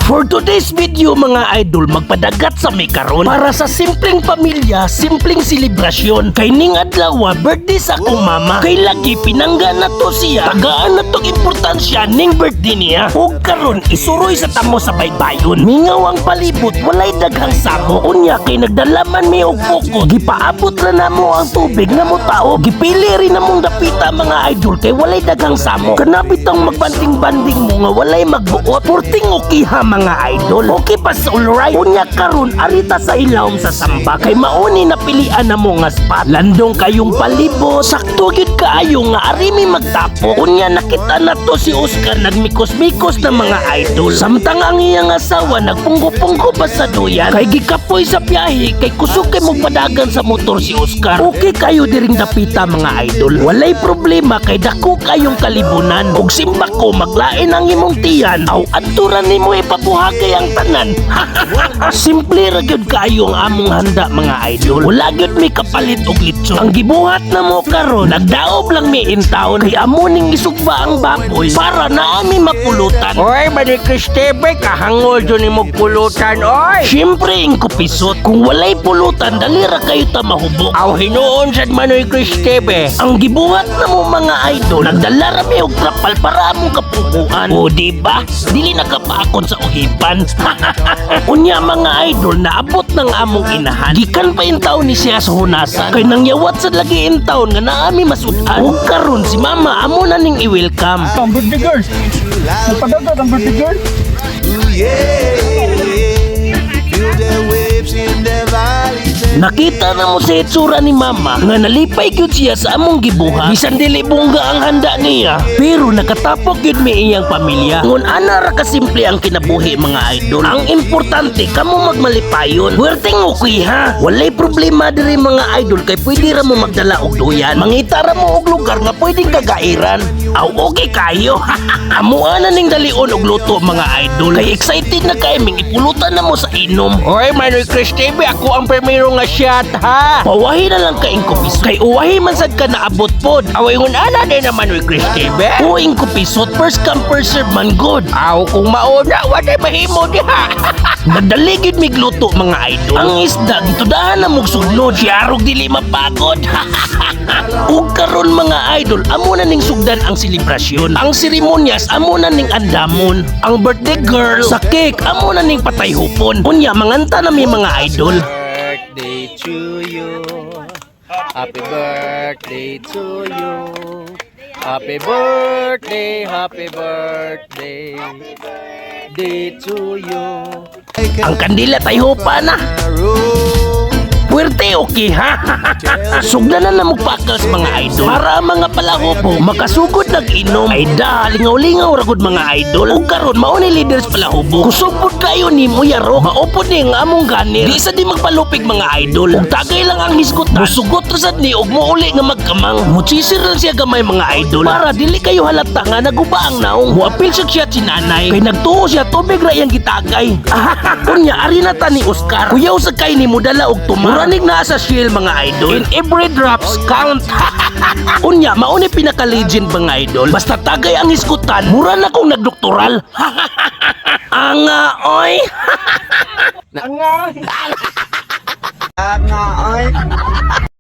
For today's video, mga idol, magpadagat sa mi karon. Para sa simpleng pamilya, simpleng selebrasyon. Kay ning adlaw, birthday sa akong mama. Kay lagi pinangga na to siya. Tagaan na tong importansya ning birthday niya. Ug karon isuroy sa tamo sa baybayon. Mingaw ang palibot, walay daghang samo. Unya kay nagdalaman mi og pukot. Gipaabot ra namo ang tubig nga motao. Gipili rin namong dapita, mga idol, kay walay daghang samo. Kana bitong magbanding-banding mo nga walay magbuot. Purting okay ha, mga idol. Okay pa sa alright. Unya karon arita sa ilawom sa samba kay mauni napilian na mo nga spot. Landong kayong palibot. Sakto gyud kaayo nga ari mi magtapok. Unya nakita na to si Oscar nagmikos-mikos na, mga idol. Samtang ang iyang asawa nagpunggo-punggo pa sa duyan kay gikapoy sa biyahe, kay kusog kay mo padagan sa motor si Oscar. Okay kayo diring dapita, mga idol. Walay problema kay dako kayong kalibunan. Ug simba ko maglain ang imong tiyan aw adto ra nimo ipabuhagay ang tanan. Simple ra gyud kayo ang among handa, mga idol. Wala gyud mi kapalit og litson. Ang gibuhat na mo karon, nagdaob lang mi in town kay amo ning isugba ang baboy para naa mi mapulutan. Oy, Manoy Cristebe, kahangol dyan ni mo pulutan, oy! Siyempre, ingkupisot, kung walay pulutan, dali ra kayo ta mahubok. Aw, hinuon sad, Manoy Cristebe. Ang gibuhat na mo, mga idol, nagdala ra mi og trapal para among kapukuan. O di ba? Dili na kapaakon sa uhipan. Unya, mga idol, naabot ng among inahan. Gikan pa in taon ni siya sa hunasan. Kay nangyawat sa lagi in taon nga naami masud-an. Ug karon si mama amo na ning i-welcome. Ang birthday girl. Nagpadagat ang birthday girl. Ooh, yeah. Feel the waves in the valleys. And Nakita na mo sa itsura ni mama nga nalipay gyud siya sa among gibuhat. Bisan dili bongga ang handa niya, pero nakatapok gyud mi iyang pamilya. Ngon ana ra kasimple ang kinabuhi, mga idol. Ang importante kamo magmalipayon. Werteng okay ha. Walay problema diri, mga idol, kay pwede ra mo magdala og duyan. Mangita ra mo og lugar nga pwedeng kagairan. Aw, okay kayo. Amuha na ning dalion og luto, mga idol. Kay excited na kay ming ipulutan na mo sa inom. Oy, Manoy Cristebe, ako ang primero nga shot, ha? Pawahi na lang ka, ingkupisot. Kay uwahi man sad ka naabot pod. Aw, ingon ana din na, Manoy Cristebe. O ingkupisot, first come first serve man good. Aw, kung mauna, walay mahimo diha. Nagdaligid migluto, mga idol. Ang isda gitudahan na mong sugnod. Siyarog dili mapagod. Ug karon, mga idol, amo na ning sugdan ang selebrasyon. Ang seremonyas amo na ning andamon. Ang birthday girl sa cake amo na ning patayhupon. Unya manganta na mi, mga idol. Birthday to you. Happy birthday to you. Happy birthday, happy birthday. Day to you. Ang kandila tayhupa na. road. Puwerte okay ha. Sugdan na na magpakals, mga idol. Para ang mga palahubo makasugod nag-inom. Ay da, lingaw-lingaw ragod, mga idol. Ug karon mao ni leaders palahubo. Kusog kayo ni Muyaro. Maupod ni ang among ganir. Di sa di magpalupig, mga idol. Ug tagay lang ang hisgutan. Musugot ra sad ni og muuli nga magkamang. Muchisir lang siya gamay, mga idol. Para dili kayo halata nga naguba ang naong. Muapil siya siya si nanay. Kay nagtuo siya tubig ra iyang gitagay. Unya ari na ta ni Oscar. Kuyaw sa kay ni modala og tumar. Muranig naa sa shield, mga idol. In every drops count. Unya mao ni pinaka legend, mga idol. Basta tagay ang hisgutan, mura na kong nagdoktoral. Anga oy. Ang nga. Nga, ay.